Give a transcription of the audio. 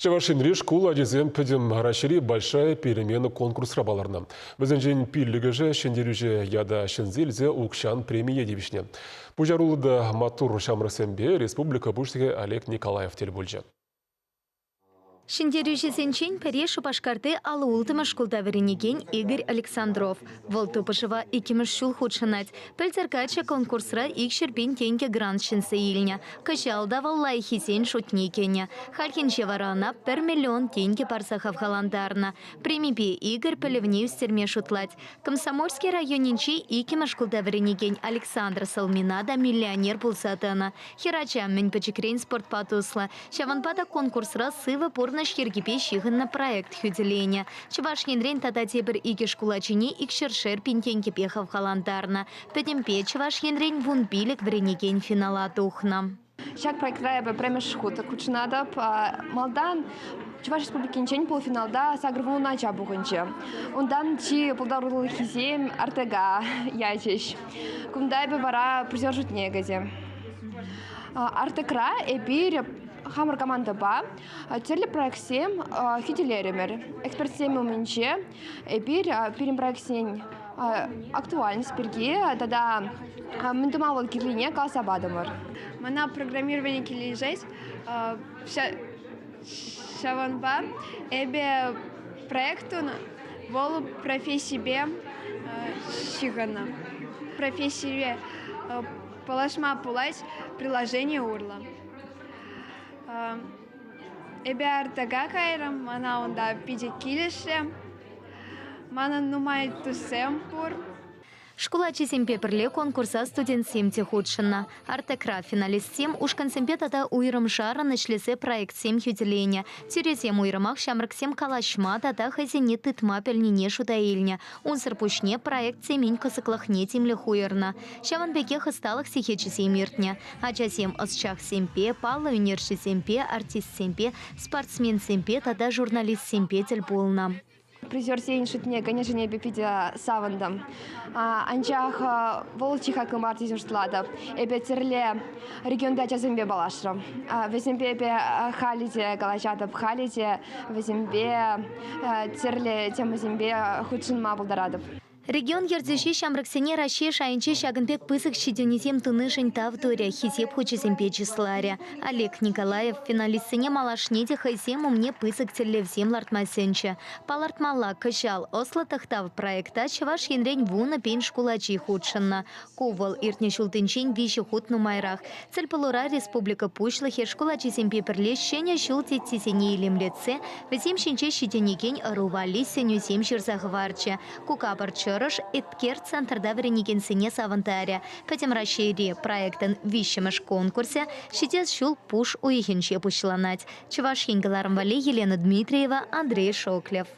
Чӑваш Енри шкул ачисем Пӗтӗм Раҫҫейри Большая перемена конкурсра палӑрнӑ. Вӗсенчен пиллӗкӗшӗ ҫӗнтерӳҫӗ ята ҫӗнсе илсе укҫан премие тивӗҫнӗ. Пуҫаруллӑ та маттур ҫамрӑксемпе республика Пуҫлӑхӗ Олег Николаев тӗл пулчӗ. Ҫӗнтерӳҫӗсенчен пӗри Шупашкарти алӑ ултӑмӗш шкулта вӗренекен Игорь Александров. Вӑл тупӑшӑва иккӗмӗш ҫул хутшӑнать. Пӗлтӗр каччӑ конкурсра 200 пин тенкӗ грант ҫӗнсе илнӗ. Кӑҫал та вӑл лайӑххисен шутне кӗнӗ. Хальхинче вара ӑна пӗр миллион тенкӗ парса хавхалантарнӑ. Премипе Игорь пӗлӗвне ӳстерме шутлать. Комсомольски районӗнчи иккӗмӗш шкулта вӗренекен Александра Салмина та миллионер пулса тӑнӑ. Хӗрача мӗн пӗчӗкрен спортпа туслӑ. Ҫавӑнпа та конкурсра сывӑ пурнӑҫ йӗркипе ҫыхӑннӑ проект хӳтӗленӗ. Чӑваш Енрен тата тепӗр икӗ шкул ачине икҫӗршер пин тенкӗпе хавхалантарнӑ. Пӗтӗмпе Чӑваш Енрен 15 вӗренекен финала тухнӑ. Ҫак проектра эпӗ пӗрремӗш хут хутшӑнатӑп. Малтан Чӑваш Республикинчен полуфиналта 80 ача пухӑнчӗ. Унтан чи пултарулӑххисем Артека ячӗҫ. Кунта эпӗ вара призер шутне кӗтӗм. Артекра эпир хамӑр командӑпа тӗрлӗ проектсем хӳтӗлерӗмӗр. Экспертсем умӗнче эпир пирӗн проектсен актуальность пирки тата мӗн тума вӑл кирлине каласа патӑмӑр. Мана программирование килӗшет. Ҫавӑнпа эпӗ проектӑн вӑл профессипе ҫыхӑннӑ. Профессипе паллашма пулать приложени урлӑ. Эпӗ Артека кайрӑм, мана унта питӗ килӗшрӗ. Манӑн нумай туссем пур. Шкул ачисемпе пӗрле конкурса студентсем те хутшӑннӑ. Артекра финалистсем ушкӑнсемпе тата уйрӑмшарӑн ӗҫлесе проектсем хӳтӗленӗ. Тӳресем уйрӑмах ҫамрӑксем калаҫма тата хӑйсене тытма пӗлнине шута илнӗ. Унсӑр пуҫне проект темин кӑсӑклӑхне тимлӗх уйӑрнӑ. Ҫавӑн пекех ӑсталӑх сехечӗсем иртнӗ. Ачасем ӑсчахсемпе, паллӑ ӳнерҫӗсемпе, артистсемпе, спортсменсемпе тата журналистсемпе тӗл пулнӑ. Призерсен шутне кӗнӗшӗн эпӗ питӗ савӑнтӑм. Анчах вӑл чи хаклӑ мар тесе шутлатӑп. Эпӗ тӗрлӗ регионти ачасемпе паллашрӑм. Вӗсемпе эпӗ халӗ те калаҫатӑп, халӗ те вӗсемпе тӗрлӗ темӑсемпе хутшӑнма пултаратӑп. Регион ертӳҫи ҫамрӑксене Раҫҫей шайӗнче ҫакӑн пек пысӑк ҫитӗнӳсем тунишӗн тав турӗ, Хисеп хучӗсемпе чысларӗ. Олег Николаев финалистсене малашне те хӑйсем умне пысӑк тӗллевсем лартма сӗнчӗ. Палӑртмалла, кӑҫал Ӑслӑ тӑхтав проекта Чӑваш Енрен 10 000 шкул ачи хутшӑннӑ. Ку вӑл иртнӗ ҫултинчен виҫӗ хут нумайрах. Тӗлпулура республика Пуҫлӑхӗ шкул ачисемпе пӗрле Ҫӗнӗ ҫул теттисене илемлетсе вӗсем ҫинче ҫитӗнекен ӑру валли сӗнӳсем ҫырса хӑварчӗ. Ку капӑр чӑрӑш Эткер центрта вӗренекенсене савӑнтарӗ. Пӗтӗм Раҫҫейри проектӑн виҫҫӗмӗш конкурсӗ ҫитес ҫул пуш уйӑхӗнче пуҫланать. Чӑваш Ен кӑларӑм валли Елена Дмитриева, Андрей Шоклев.